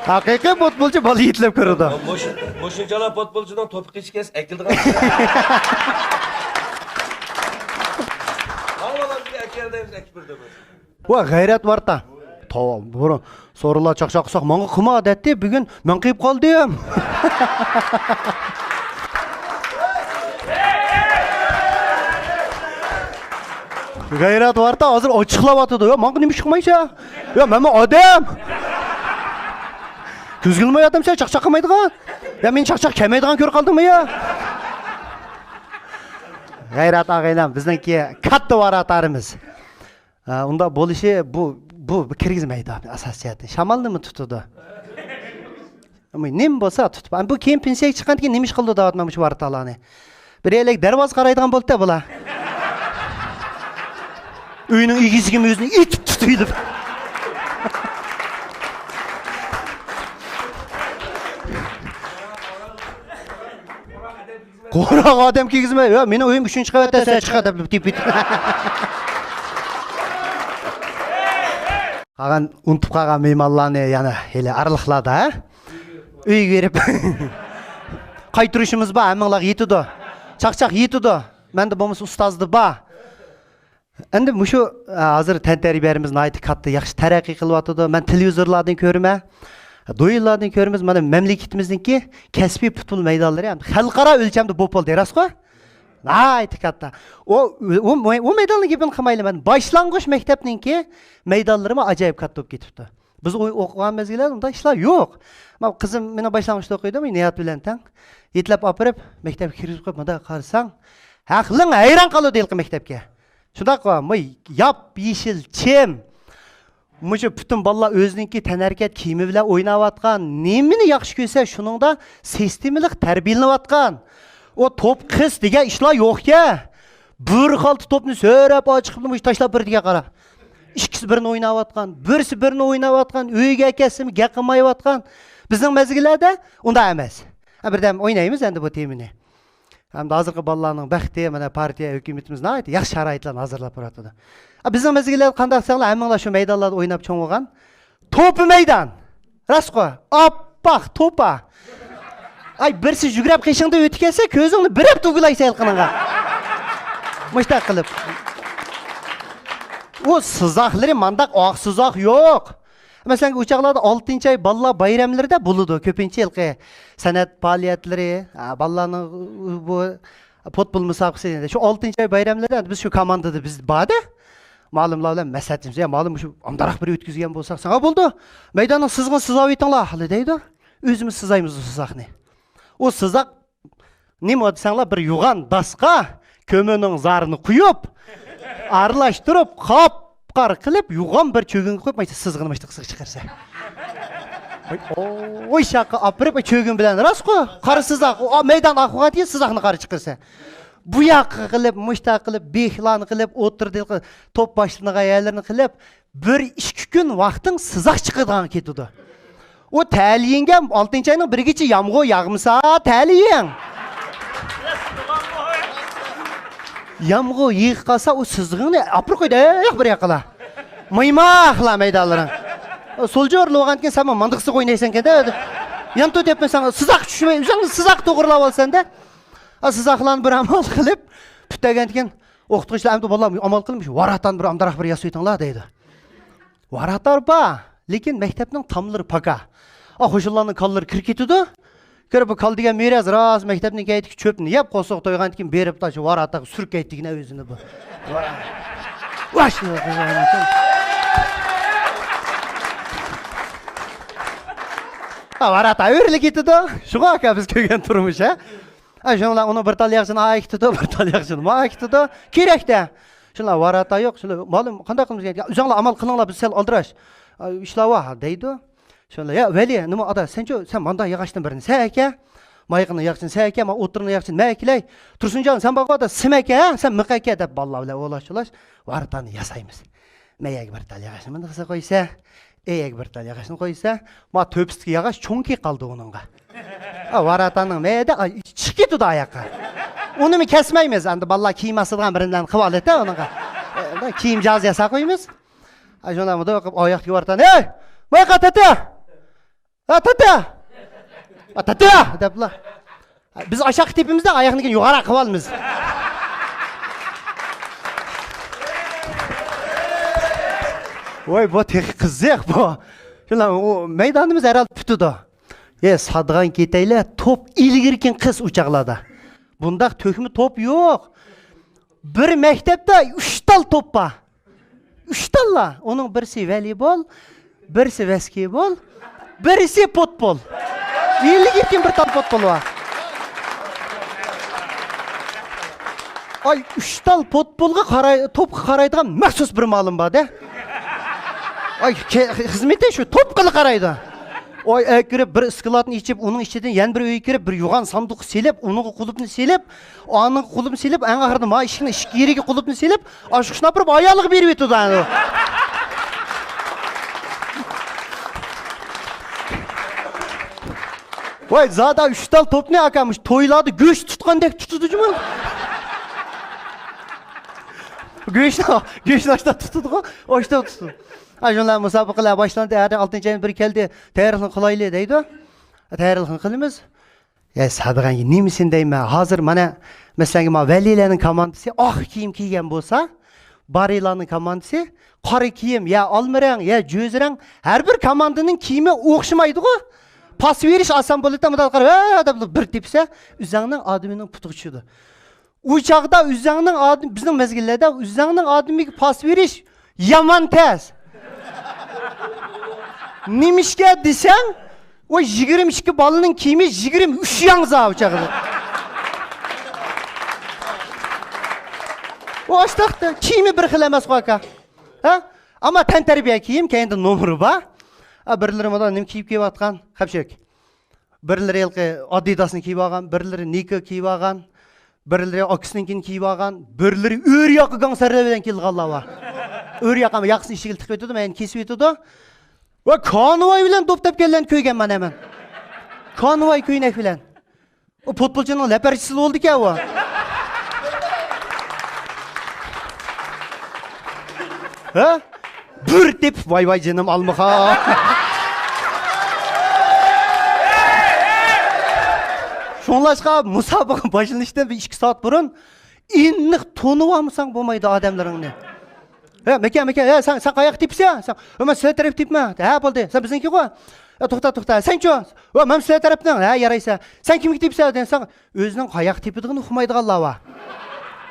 ھەقىقىي پۇتبولچى بالا يېتىلەپ كىرىدۇ. مۇشۇ، مۇشۇنچىلا پۇتبولچىنىڭ توپى قېچىپ كەتسە ئەكېلىدىغان. ھاڭلارنى ئەكەل دەيمىز، ئەكىپ بېرىدۇ. ۋا غەيرەت ۋارتا. تاۋا، بۇرۇن سورۇنلار چاقچاق قىلساق، ماڭا قىلما دەيتتى، بۈگۈن مەن قىلىپ قالدىم. غەيرەت ۋارتا ھازىر ئاچچىقلاۋاتىدۇ. يا، ماڭا نېمە ئىش قىلمايسەن؟ يا، مەنمۇ ئادەم. كۆزگە ئىلماي ئادەم سەن چاقچاق قىلمايدىغان. يا، مېنى چاقچاق كەلمەيدىغان كۆرۈپ قالدىڭمۇ يا؟ غەيرەت ئاغىنەم، بىزنىڭكى كاتتا ۋاراتارىمىز. ھە، ئۇنداق بولۇشى بۇ، بۇ، بۇ كىرگۈزمەيدۇ ئاساسىي جەھەتتىن. شامالنىمۇ تۇتىدۇ. ئەمما نېمە بولسا تۇتۇپ. ئەمما بۇ كېيىن پېنسىيەگە چىققاندىن كېيىن نېمە ئىش قىلىدۇ دەۋاتىمەن مۇشۇ ۋاراتالارنى. بىرەيلەك دەرۋازا قارايدىغان بولدى بۇلار. ئۆينىڭ ئىگىسىگىمۇ ئۆزىنى ئېتىپ تۇتۇۋېلىپ. قوراق ئادەم كىرگۈزمەي، يا، مېنىڭ ئۆيۈم ئۈچىنچى قەۋەتتە، سەن چىق دەپ تېپىپ. قالغان، ئۇنتۇپ قالغان مېھمانلارنى يەنە ھېلى ئارىلىقلاردا، ھە؟ ئۆيگە بېرىپ قايتۇرۇشىمىز بار، ھەممىڭلارغا يېتىدۇ. چاقچاق يېتىدۇ. مەندە بولمىسا ئۇستازدا بار. ئەمدى مۇشۇ، ئە، ھازىر تەنتەربىيەلىرىمىز ناھايىتى كاتتا، ياخشى تەرەققىي قىلىۋاتىدۇ. مەن تېلېۋىزورلاردىن كۆرىمەن، دويىنلاردىن كۆرىمىز. مانا مەملىكىتىمىزنىڭكى كەسپىي پۇتبول مەيدانلىرى خەلقئارا ئۆلچەمدە بولۇپ بولدى، راستقۇ؟ ناھايىتى كاتتا. ئۇ، ئۇ، ئۇ، ئۇ مەيداننىڭ گېپىنى قىلمايلى، مەن باشلانغۇچ مەكتەپنىڭكى مەيدانلىرىمۇ ئاجايىپ كاتتا بولۇپ كېتىپتۇ. بىز ئوي-، ئوقۇغان مەزگىللەردە ئۇنداق ئىشلار يوق. مانا قىزىم مېنىڭ باشلانغۇچتا ئوقۇيدۇ، نىيات بىلەن تەڭ. يېتىلەپ ئاپىرىپ، مەكتەپكە كىرگۈزۈپ قويۇپ، مۇنداق قارىساڭ، ھەقلىڭ ھەيران قالىدۇ ھېلىقى مەكتەپكە. شۇنداققۇ، مۇ-، ياپيېشىل چىم. مۇشۇ پۈتۈن بالىلار ئۆزىنىڭكى تەنھەرىكەت كىيىمى بىلەن ئويناۋاتقان، نېمىنى ياخشى كۆرسە، شۇنىڭدا سىستېمىلىق تەربىيەلىنىۋاتقان. ئۇ توپ قىس دېگەن ئىشلار يوقكەن. بىر خالتا توپنى سۆرەپ ئاچىقىپ مۇشۇ تاشلاپ بېرىدىكەن، قارا. ئىككىسى بىرنى ئويناۋاتقان، بىرسى بىرنى ئويناۋاتقان، ئۆيگە ئەكەتسىمۇ گەپ قىلمايۋاتقان. بىزنىڭ مەزگىللەردە ئۇنداق ئەمەس. ھە، بىردەم ئوينايمىز ئەمدى بۇ تېمىنى. ھەمدە ھازىرقى بالىلارنىڭ بەختى، مانا پارتىيە، ھۆكۈمىتىمىز ناھايىتى ياخشى شارائىتلارنى ھازىرلاپ بېرىۋاتىدۇ. ھە، بىزنىڭ مەزگىللەردە قانداق دېسەڭلار، ھەممىڭلار شۇ مەيدانلاردا ئويناپ چوڭ بولغان. توپا مەيدان. راستقۇ؟ ئاپئاق توپا. ئاي، بىرسى يۈگۈرۈپ قېشىڭدىن ئۆتۈپ كەتسە، كۆزۈڭنى بىرەپ تۈگۈلەيسەن ھېلىقىنىڭغا. مۇشتاق قىلىپ. ئۇ سىزاقلىرى مانداق ئاق سىزاق يوق. مەسىلەن، ئۇ چاغلاردا ئالتىنچى ئاي بالىلار بايراملىرىدا بولىدۇ. كۆپىنچە ھېلىقى سەنئەت پائالىيەتلىرى، ئا، بالىلارنىڭ بۇ پۇتبول مۇسابىقىسى. شۇ ئالتىنچى ئاي بايراملىرىدا بىز شۇ كوماندىدا بىز بار-دە. مۇئەللىملەر بىلەن مەسلىھەتلىشىمىز. يا مۇئەللىم، مۇشۇ ئامداراق بىر ئۆتكۈزگەن بولساق، ساڭا بولدى. مەيداننىڭ سىزىقىنى سىزاۋېتىڭلار، ھالى دەيدۇ. ئۆزىمىز سىزايمىز ئۇ سىزاقنى. ئۇ سىزاق نېمە دېسەڭلار، بىر يوغان داسقا كۆمۈرنىڭ زارىنى قۇيۇپ، ئارىلاشتۇرۇپ، قاپقارا قىلىپ، يوغان بىر چۆگۈنگە قويۇپ، مانا سىزىقنى مۇشتاق سىزىق چىقارسا. ۋاي، ئوي، شاققا ئاپىرىپ، چۆگۈن بىلەن راستقۇ، قارا سىزاق، ئۇ مەيدان ئاقىۋاتى سىزاقنى قارا چىقارسا. بۇ ياققا قىلىپ، مۇشتاق قىلىپ، بېخلارنى قىلىپ، ئوتتۇرىدا توپ باشلىنىدىغان يەرلىرىنى قىلىپ، بىر ئىككى كۈن ۋاقتىڭ سىزاق چىقىدىغان كېتىدۇ. ئۇ تەلىيىڭگە ئالتىنچى ئاينىڭ بىرىگىچە يامغۇر ياغمىسا، تەلىيىڭ. يامغۇر يېغىپ قالسا، ئۇ سىزىقىڭنى ئاپىرىپ قويدى، ئەي، بىر ياققىلا. مايماقلا مەيدانلىرىڭ. سولجۇرلا بولغاندىكىن سەن ماندىقسىغا ئوينايسەنكەن-دە. يانتۇ تېپمىسەڭ، سىزاق چۈشمەي، ئۆزۈڭنى سىزاق توغرىلاپ ئالىسەن-دە. سىزاقلارنى بىر ئامال قىلىپ پۈتتۈرگەندىن كېيىن، ئوقۇتقۇچىلار، ئەمدى بالىلار، ئامال قىلىڭ، مۇشۇ ۋاراتانى بىر ئامداراق بىر ياسىۋېتىڭلار دەيدۇ. ۋاراتار بار، لېكىن مەكتەپنىڭ تاملىرى پاكا. ئا، قوشنىلارنىڭ كالىلىرى كىرىپ كېتىدۇ. كىرىپ، بۇ كالا دېگەن مىراس راست مەكتەپنىڭ كەينىدىكى چۆپنى يەپ، قورسىقى تويغاندىكىن بېرىپ، شۇ ۋاراتاغا سۈرۈپ كەتتىگىنە ئۆزىنى بۇ. ۋاش! ھا، ۋاراتا ئۆرۈلۈپ كېتىدۇ. شۇغۇ ئاكا بىز كۆرگەن تۇرمۇش، ھە؟ ئا، شۇنىڭ بىلەن ئۇنىڭ بىر تال ياغىچىنى ئايا كېتىدۇ، بىر تال ياغىچىنى مايا كېتىدۇ. كېرەكتە. شۇنىلار ۋاراتا يوق، شۇنىلار مالىم قانداق قىلىمىز؟ يا، ئۆزۈڭلار ئامال قىلىڭلار، بىز سەل ئالدىراش. ئا، ئىشلار بار، دەيدۇ. شۇنىلار، يا، ۋەلى، نېمە ئادا، سەنچۇ، سەن ماندا ياغاچتىن بىرنى سەن ئەكە، مايىقنىڭ ياغىچىنى سەن ئەكە، ما ئوتتۇرىنىڭ ياغىچىنى مەن ئەكىلەي. تۇرسۇنجان، سەن بارغۇ ئادا، سىم ئەكە، ھە؟ سەن مىق ئەكە، دەپ بالىلار بىلەن ئولاش-چولاش ۋاراتانى ياسايمىز. مەيەگە بىر تال ياغاچنى مۇنداق قىلسا قويسا، ئەيەگە بىر تال ياغاچنى قويسا، ما تۆپىسىدىكى ياغاچ چوڭكى قالدى ئۇنىڭغا. ئا، ۋاراتاننىڭ مەيەدە، ئا، چىقىپ كېتىدۇ ئاياققا. ئۇنىمۇ كەسمەيمىز. ئەمدى بالىلار كىيىم ئاسىدىغان بىرىنى قىلىۋالىدۇ ئۇنىڭغا. ئە، كىيىم جاھازى ياساپ قويىمىز. ئا، شۇنداق مۇنداق قىلىپ ئاياقتىكى ۋاراتاننى، «ھەي! مايقا تەتە! ھە، تەتە! ھە، تەتە!» دەپلا. بىز ئاشاققا تېپىمىزدە، ئاياقنى كېيىن يۇقىرىراق قىلىۋالىمىز. ۋاي، بۇ تېخى قىزىق بۇ. شۇنداق، ئۇ مەيدانىمىز ھەرھالدا پۈتىدۇ. ئە، سادىغان كېتەيلى، توپ ئىلگىرىكىن قىس ئۇ چاغلاردا. بۇنداق تۆكمە توپ يوق. بىر مەكتەپتە ئۈچ تال توپ بار. ئۈچ تاللا. ئۇنىڭ بىرسى ۋەلىبول، بىرسى ۋەسكىبول، بىرسى پۇتبول. ئىلگىرىكىن بىر تال پۇتبول بار. ئاي، ئۈچ تال پوتبولغا قاراي، توپقا قارايدىغان مەخسۇس بىر مالىم بار-دە. ئاي، كە-، خىزمىتى شۇ، توپقىلا قارايدۇ. ئاي، ئەكىرىپ بىر ئىسكىلاتنى ئېچىپ، ئۇنىڭ ئىچىدىن يەنە بىر ئۆيگە كىرىپ، بىر يوغان ساندۇققا سېلىپ، ئۇنىڭغا قۇلۇپنى سېلىپ، ئانىڭغا قۇلۇپنى سېلىپ، ئەڭ ئاخىرىدا ما ئىشىكنىڭ ئىچكى يېرىگە قۇلۇپنى سېلىپ، ئاچقۇچنى ئاپىرىپ ئايالىغا بېرىۋېتىدۇ ئەنە. ۋاي، زادا ئۈچ تال توپنى ئاكا مۇشۇ تويلاردا گۆش تۇتقاندەك تۇتىدۇ جۇمۇ. گۆشنى، گۆشنى ئاشتا تۇتىدىغۇ، ئاشتا تۇتىدۇ. ھە، شۇنداق مۇسابىقىلەر باشلاندى، ھەر ئالتىنچى ئاينىڭ بىرى كەلدى، تەييارلىقنى قىلايلى دەيدۇ. تەييارلىقنى قىلىمىز. يا سادىغان نېمىسىنى دەيمەن، ھازىر مانا، مەسىلەن، ما ۋەلىلەرنىڭ كوماندىسى ئاق كىيىم كىيگەن بولسا، بالىلارنىڭ كوماندىسى قارا كىيىم، يا ئالما رەڭ، يا جۆز رەڭ، ھەر بىر كوماندىنىڭ كىيىمى ئوخشىمايدىغۇ. پاس بېرىش ئاسان بولىدۇ، مۇنداق قاراپ، ھە دەپ بىر تېپسە، ئۆزۈڭنىڭ ئادىمىنىڭ پۇتىغا چۈشىدۇ. ئۇ چاغدا ئۆزۈڭنىڭ ئادىم، بىزنىڭ مەزگىللەردە ئۆزۈڭنىڭ ئادىمىگە پاس بېرىش يامان تەس. نېمىشقا دېسەڭ، ئۇ يىگىرمە ئىككى بالىنىڭ كىيىمى يىگىرمە ئۈچ ياڭزا ئۇ چاغدا. ئۇ ئاشتاقتا كىيىمى بىر خىل ئەمەسقۇ، ئاكا. ھە؟ ئەمما تەنتەربىيە كىيىم، كەينىدە نومۇرى بار. ئا، بىرلىرى مانا نېمە كىيىپ كېلىۋاتقان؟ خەپچۆك. بىرلىرى ھېلىقى ئادىداسنى كىيىۋالغان، بىرلىرى نىكا كىيىۋالغان، بىرلىرى ئاكىسىنىڭكىنى كىيىۋالغان، بىرلىرى ئۆرە ياقا گاڭسارلار بىلەن كېلىدىغانلار بار. ئۆرە ياقا ياقىسىنى ئىشىكىگە تىقىۋېتىدۇ، مەينى كېسىۋېتىدۇ. ۋە كانۋاي بىلەن دوپ تەپكەنلەرنى كۆرگەنمەن ھەمەن. كانۋاي كۆينەك بىلەن. ئۇ پۇتبولچىنىڭ لەپەرچىسى بولدىكەن ئۇ. ھە؟ بىر تېپىپ، ۋاي ۋاي جېنىم ئالمىخان. شۇڭلاشقا مۇسابىقە باشلىنىشتىن بىر ئىككى سائەت بۇرۇن ئېنىق تونۇۋالمىساڭ بولمايدۇ ئادەملىرىڭنى. ھە، مەكەن، مەكەن، ھە، سەن، سەن قاياق تېپىسەن؟ سەن، ھە، مەن سىلەر تەرەپ تېپىمەن. ھە، بولدى، سەن بىزنىڭكىغۇ. ھە، توختا، توختا، سەنچۇ؟ ھە، مەن سىلەر تەرەپنىڭ. ھە، يارايسە. سەن كىمگە تېپىسەن؟ دېسەڭ، ئۆزىنىڭ قاياق تېپىدىغىنى ئۇقمايدىغانلار بار.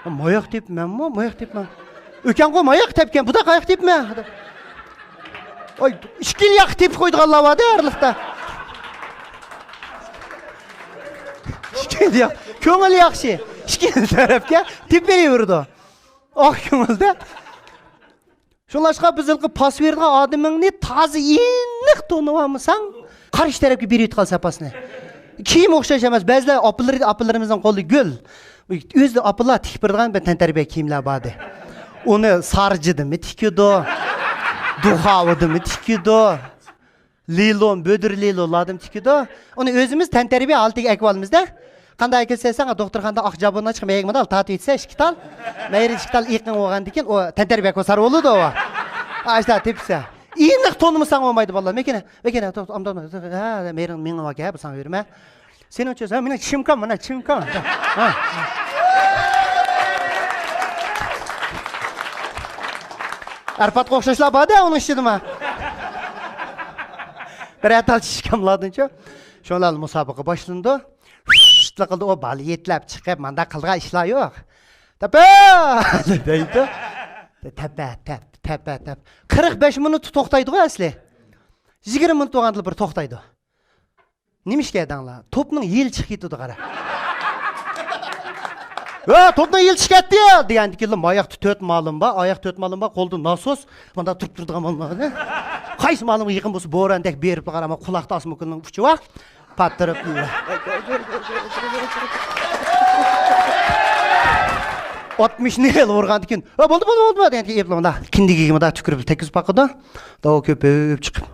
ماياق تېپىمەنمۇ؟ ماياق تېپىمەن. ئۆكەڭغۇ ماياق تەپكەن، بۇدا قاياق تېپىمەن. ئاي، ئىككىلا ياق تېپىپ قويىدىغانلار بار-دە ئارىلىقتا. ئىككىلا ياق. كۆڭۈل ياخشى. ئىككىلا تەرەپكە تېپىپ بېرىۋېرىدۇ. ئاق كۆڭۈلدە. شۇڭلاشقا بىز ھېلىقى پاس بېرىدىغان ئادىمىڭنى تازا ئېنىق تونۇۋالمىساڭ، قارشى تەرەپكە بېرىۋېتىپ قالىسەن پاسنى. كىيىم ئوخشاش ئەمەس. بەزىلەر ئاپىلىرى، ئاپىلىرىمىزنىڭ قولى گۈل. ئۆزى ئاپىلار تىكىپ بېرىدىغان بىر تەنتەربىيە كىيىملەر باردى. ئۇنى سارجىدىمۇ تىكىدۇ، دۇخاۋىدىمۇ تىكىدۇ. لىلون، بۆدۈر لىلونلاردىن تىكىدۇ. ئۇنى ئۆزىمىز تەنتەربىيە ھالىتىگە ئەكىۋالىمىز-دە. قانداق ئەكەلسە دەيسەڭ، دوختۇرخانىدا ئاق جابۇننى ئاچىقىپ مېيىگە مۇنداق تارتىۋېتسە، ئىككى تال. مەيرى ئىككى تال ئېقىن بولغاندىن كېيىن ئۇ تەنتەربىيە كوسار بولىدۇ ئۇ. ئاشۇنداق تېپىسە. ئېنىق تونۇمىساڭ بولمايدۇ بالىلار. مېكىنە، مېكىنە، توختا، ئامدا، ھە، مېرىڭ مېڭىۋاكە، بۇ ساڭا يۈرمە. سېنىڭچە، ھە، مېنىڭ چىشىمكان، مانا چىشىمكان. ھە. ئارپاتقا ئوخشاشلار بار-دە ئۇنىڭ ئىچىدىمۇ. بىرەر تال چىشىكاملاردىنچۇ. شۇڭلار مۇسابىقە باشلىنىدۇ. شۇتلا قىلدى، ئۇ بالا يېتىلەپ چىقىپ، مانداق قىلىدىغان ئىشلار يوق. تەپە! دەيدۇ. تەپە، تەپ، تەپە، تەپ. قىرىق بەش مىنۇتتا توختايدىغۇ ئەسلى. يىگىرمە مىنۇت بولغاندىلا بىر توختايدۇ. نېمىشقا دەڭلار؟ توپنىڭ يېلى چىقىپ كېتىدۇ، قارا. ۋە، توپنىڭ يېلى چىقىپ كەتتى دېگەندىكىنلا، ماياقتا تۆت مالىم بار، ئاياق تۆت مالىم بار، قولدا ناسوس، مانداق تۇرۇپ تۇرىدىغان مالىم بار. قايسى مالىمغا يېقىن بولسا، بوراندەك بېرىپ قارا، قۇلاقتا ئاسما كۈننىڭ ئۇچى بار. پاتتۇرۇپ. ئاتمىشنى ئۇرغاندىن كېيىن، ۋە، بولدى، بولدى، بولدى دېگەندىكىن ئېپلا مۇنداق كىندىكىگە مۇنداق تۈكۈرۈپ تەگكۈزۈپ باقىدۇ. داۋا كۆپۈپ چىقىپ.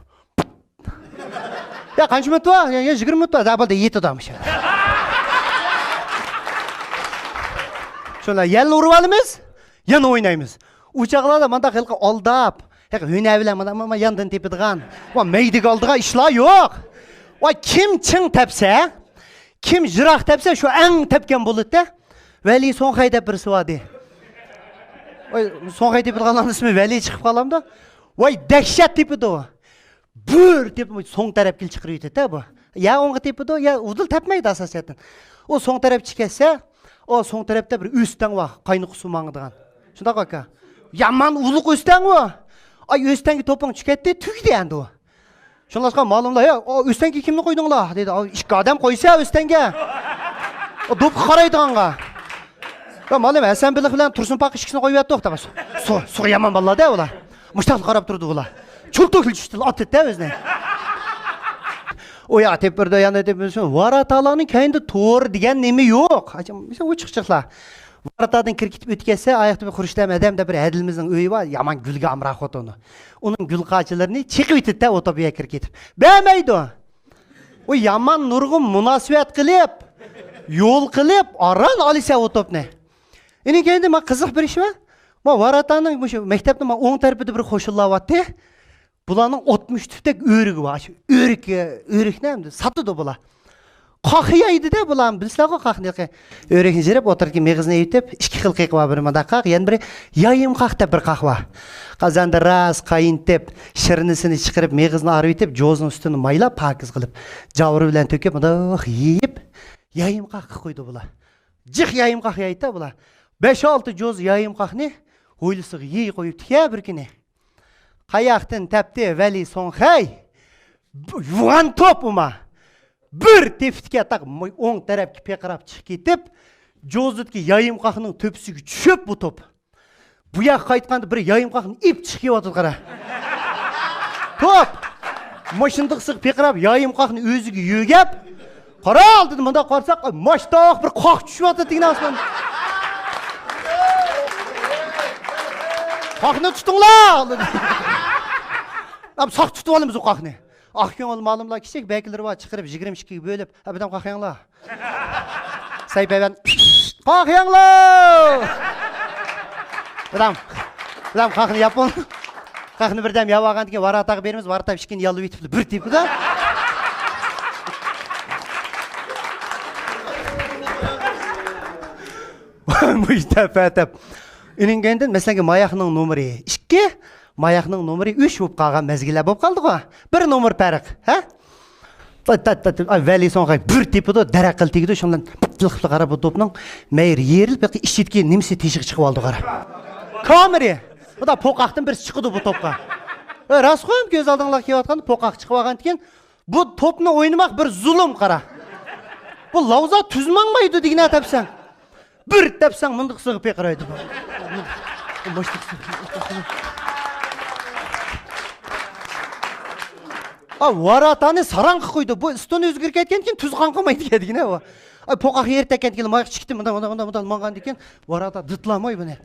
يا، قانچە مىنۇت بار؟ يا، يا، يىگىرمە مىنۇت بار. ھە، بولدى، يېتىدۇ مۇشۇ. شۇنداق يەنە ئۇرۇۋالىمىز، يەنە ئوينايمىز. ئۇ چاغلاردا مانداق ھېلىقى ئالداپ، ھېلىقى ھۈنەر بىلەن مانا، مانا ياندىن تېپىدىغان، ۋە مەيدىگە ئالىدىغان ئىشلار يوق. ۋە كىم چىڭ تەپسە، كىم يىراق تەپسە، شۇ ئەڭ تەپكەن بولىدۇ-دە. ۋەلى سوڭخەي دەپ بىرسى بار ئىدى. ۋاي، سوڭخەي تېپىدىغانلارنىڭ ئىسمى ۋەلى چىقىپ قالامدۇ؟ ۋاي، دەھشەت تېپىدۇ. بىر تېپىپ سوڭ تەرەپكە چىقىرىۋېتىدۇ بۇ. يا ئوڭغا تېپىدۇ، يا ئۇدۇل تەپمەيدۇ ئاساسىيەتتىن. ئۇ سوڭ تەرەپ چىكەتسە، ئۇ سوڭ تەرەپتە بىر ئۆستەڭ بار، قاينىقى سۇ ماڭىدىغان. شۇنداق ئاكا. يامان ئۇلۇغ ئۆستەڭ ئۇ. ئاي، ئۆستەڭگە توپۇڭ چىكەتتى، تۈگىدى ئەمدى ئۇ. شۇڭلاشقا مالىملار، يا، ئۇ ئۆستەڭگە كىمنى قويدۇڭلار؟ دېدى. ئاۋۇ ئىككى ئادەم قويسا ئۆستەڭگە. ئۇ دوپقا قارايدىغانغا. يا مالىم، ھەسەن بېلىق بىلەن تۇرسۇن پاقا ئىككىسىنى قويۇۋەتتۇق، تاپا. سۇ، سۇغا يامان بالىلار-دە ئۇلار. مۇشتاقلا قاراپ تۇرىدۇ ئۇلار. چۇلتۇق چۈشتى، ئاتتى-دە ئۆزىنى. ئۇ ياق تېپىپ بىردە، يانا تېپىپ بىردە. ۋاراتالارنىڭ كەينىدە تور دېگەن نېمە يوق. ئاچام، ئۇ چىقچىقلار. ۋاراتادىن كىرىپ كېتىپ ئۆتۈپ كەتسە، ئاياقتا بىر خۇرۇشتەم ئادەم دەپ بىر ھەدىلىمىزنىڭ ئۆيى بار، يامان گۈلگە ئامراق خوتۇنى. ئۇنىڭ گۈل قاچىلىرىنى چېقىۋېتىدۇ-دە، ئوتوپ يەكىرىپ كېتىپ. بەرمەيدۇ. ئۇ يامان نۇرغۇن مۇناسىۋەت قىلىپ، يول قىلىپ، ئاران ئالىسەن ئۇ توپنى. ئېنىڭ كەينىدە مانا قىزىق بىر ئىش بار. ما ۋاراتانىڭ مۇشۇ مەكتەپنىڭ ما ئوڭ تەرىپىدە بىر قوشۇنلار بارتتى. بۇلارنىڭ ئوتمۇش تۈپتەك ئۆرۈكى بار. شۇ ئۆرۈك، ئۆرۈكنى ئەمدى ساتىدۇ بۇلار. قاق يەيدۇ-دە بۇلار، بىلىسىلەرغۇ قاقنى. ئۆرۈكنى جىرىپ ئوتتۇرىدىكى مېغىزىنى ئېيتىپ، ئىككى خىل قېقى بار، بىرى مۇنداق قاق، يەنە بىرى يايىم قاق دەپ بىر قاق بار. قازاندا راست قاينىتىپ، شىرنىسىنى چىقىرىپ، مېغىزىنى ئايرىۋېتىپ، جوزىنىڭ سۈتىنى مايلاپ، پاكىز قىلىپ، جاۋۇر بىلەن تۆكۈپ، مۇنداق يېيىپ، يايىم قاق قىلىپ قويىدۇ بۇلار. جىق يايىم قاق يەيدۇ-دە بۇلار. بەش-ئالتە جوز يايىم قاقنى ھويلىسىغا يېيىپ قويۇپتىكەن بىر كۈنى. قاياقتىن تەپتى ۋەلى سوڭخەي. بۇ يۇغان توپ ئۇما. بىر تېپىتكە تاق مۇ-، ئوڭ تەرەپكە پىرقىراپ چىقىپ كېتىپ، جوزىدىكى يايىم قاقنىڭ تۆپىسىگە چۈشۈپ بۇ توپ. بۇ ياققا قايتقاندا بىر يايىم قاقنى ئېلىپ چىقىپ كېلىۋاتىدۇ، قارا. توپ! ماشىنىدىكىسىغا پىرقىراپ، يايىم قاقنى ئۆزىگە يۆگەپ، قارا، دېدى، مۇنداق قارىساق، ماشتاق بىر قاق چۈشۈۋاتىدۇ دېگىنە ئاسمان. قاقنى تۇتۇڭلار! دېدى. ئەم ساق تۇتۇۋالىمىز ئۇ قاقنى. ئاق كۆڭۈل مالىملار كىچىك بەكلىرى بار، چىقىرىپ يىگىرمە ئىككىگە بۆلۈپ، ئەبەدەم قاقىياڭلار. سەيپەيۋەن، قاقىياڭلار! دادام، دادام، قاقنى ياپۇڭ. قاقنى بىردەم ياۋالغاندىن كېيىن ۋاراتاغا بېرىمىز، ۋاراتاغا ئىككىنى ياللىۋېتىپلا بىر تېپىدا. مۇشتەپە دەپ. ئېنىڭ كەينىدىن، مەسىلەن، ماياقنىڭ نومۇرى ئىككى، ماياقنىڭ نومۇرى ئۈچ بولۇپ قالغان مەزگىللەر بولۇپ قالدىغۇ. بىر نومۇر پەرق، ھە؟ تات، تات، تات، ئاي، ۋەلى سوڭخەي بىر تېپىدۇ، دەرەق قىل تېگىدۇ، شۇنىڭ بىلەن پىتلىق پىتلىق قاراپ بۇ توپنىڭ مەيرى يېرىلىپ، بېقى ئىچىدىكى نېمىسى تېشىغا چىقىپ ئالىدۇ، قارا. كامېرى. بۇدا پوقاقتىن بىرسى چىقىدۇ بۇ توپقا. ئە، راستقۇ، كۆز ئالدىڭلارغا كېلىۋاتقاندا پوقاق چىقىپ ئالغاندىكىن، بۇ توپنى ئوينىماق بىر زۇلۇم، قارا. بۇ لاۋزا تۈز ماڭمايدۇ دېگىنە تەپسەڭ. بىر تەپسەڭ مۇنداق سىغىپ پىرقىرايدۇ. ئا، ۋاراتانى ساراڭ قىلىپ قويدى. بۇ ئىستون ئۆزگىرىپ كەتكەندىن كېيىن تۈز قاڭقىمايدىكەن دېگىنە ئۇ. ئاي، پوقاق يېرى تەگكەندىن كېيىن ماياق چىقتى، مۇنداق، مۇنداق، مۇنداق، مۇنداق ماڭغاندىن كېيىن ۋاراتا دىتلاماي بۇنى.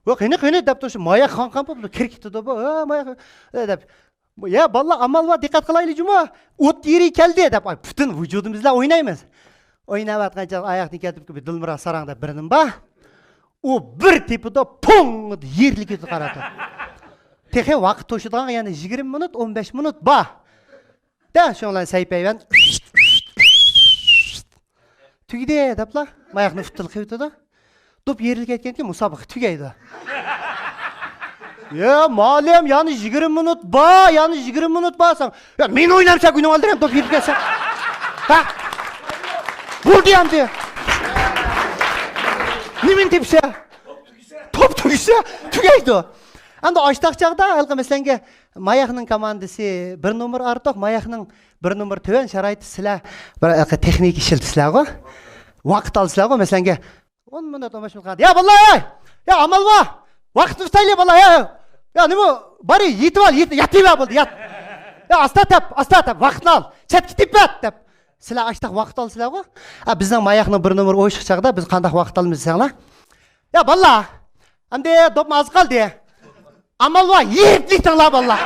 ۋە قېنى، قېنى دەپ تۇرسا، ماياق قاڭقام بولۇپ كىرىپ كېتىدۇ بۇ. ھە، ماياق، ھە، دەپ. يا بالىلار، ئامال بار، دىققەت قىلايلى جۇمۇ. ئوت يېرى كەلدى دەپ، ئاي، پۈتۈن ۋۇجۇدىمىز بىلەن ئوينايمىز. ئويناۋاتقان چاغ ئاياقنى كەلتۈرۈپ، بىر دىلمۇرات ساراڭ دەپ بىر نېمە بار. ئۇ بىر تېپىدۇ، پوڭ! يېرىلىپ كېتىدۇ، قارا توپ. تېخى ۋاقىت توشىدىغان يەنە يىگىرمە مىنۇت، ئون بەش مىنۇت بار. دە، شۇنىڭ بىلەن سەيپەيۋەن تۈگىدى دەپلا، ماياقنى پۇتتىلا قىلىۋېتىدۇ. دوپ يېرىلىپ كەتكەندىن كېيىن مۇسابىقە تۈگەيدۇ. يا مالىم، يەنە يىگىرمە مىنۇت بار، يەنە يىگىرمە مىنۇت بار دېسەڭ، يا مېنى ئوينامسەن، گۇنىڭ ئالدىرام، دوپ يېرىپ كەتسەڭ. ھە؟ بولدى ئەمدى. نېمىنى تېپىسە؟ توپ تۈگىسە، تۈگەيدۇ. ئەمدى ئاشتاق چاغدا ھېلىقى مەسىلەنگە ماياقنىڭ كوماندىسى بىر نومۇر ئارتۇق، ماياقنىڭ بىر نومۇر تۆۋەن شارائىتى سىلەر بىر ھېلىقى تېخنىكا ئىشلىتىسىلەرغۇ، ۋاقىت ئالىسىلەرغۇ، مەسىلەنگە ئون مىنۇت، ئون بەش مىنۇت قالدى. يا باللا، يا ئامال بار، ۋاقىتنى تۇتايلى باللا، يا، يا نېمە، بارى يېتىۋال، يېتىۋال، يېتىۋال، بولدى، يات. يا ئاستا تەپ، ئاستا تەپ، ۋاقىتنى ئال، چەتكە تېپىۋەت دەپ. سىلەر ئاشتاق ۋاقىت ئالىسىلەرغۇ. ئە، بىزنىڭ ماياقنىڭ بىر نومۇر ئويۇشلۇق چاغدا بىز قانداق ۋاقىت ئالىمىز دېسەڭلار. يا باللا، ئەمدى دوپما ئاز قالدى. ئامال بار، يېرىپ يېتىڭلار باللا.